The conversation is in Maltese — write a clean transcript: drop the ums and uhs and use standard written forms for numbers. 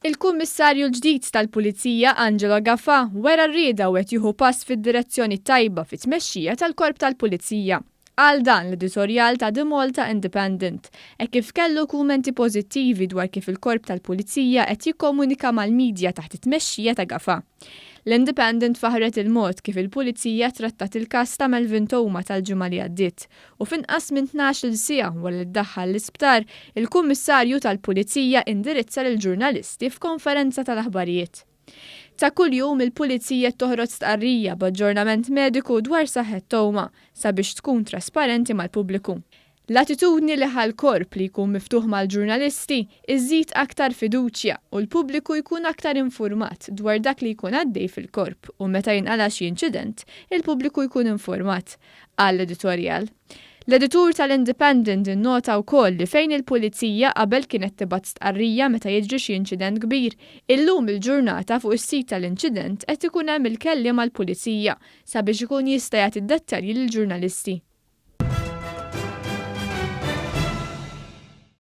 Il-Kummissarju l-ġdid tal-Pulizija Angelo Gafà wera r-rieda u qed jieħu pass fid-direzzjoni t-tajba fit-tmexxija tal-Korp tal-Pulizija. Qal dan l-editorjal ta' The Malta Independent, hekk kif kellu kummenti pożittivi dwar kif il-Korp tal-Pulizija qed jikkomunika mal-midja taħt it-tmexxija ta' Gafà. L-Independent faħret il-mod kif il-Pulizija trattat il-każ ta' Melvin Theuma tal-ġimgħa li għaddiet u f'inqas minn 12-il siegħa wara li ddaħħal l-isptar, il-Kummissarju tal-Pulizija indirizza lill-ġurnalisti f'konferenza tal-aħbarijiet. Ta' kuljum il-Pulizija toħroġ stqarrija b'aġġornament mediku dwar saħħet Theuma sabiex tkun trasparenti mal-pubbliku. L-attitudni li ħa l-korp li jkun miftuħ mal-ġurnalisti iżżid aktar fiduċja u l-pubbliku jkun aktar infurmat dwar dak li jkun għaddej fil-korp u meta jinqala' xi inċident, il-pubbliku jkun infurmat, qal l-editorjal. L-editur tal-Independent innota wkoll li fejn il-Pulizija qabel kienet tibgħat stqarrija meta jiġri xi inċident kbir, illum il-ġurnata fuq is-sit tal-inċident qed ikun hemm il-kelliem għall-Pulizija sabiex ikun jista' jagħti d-dettalji lill-ġurnalisti.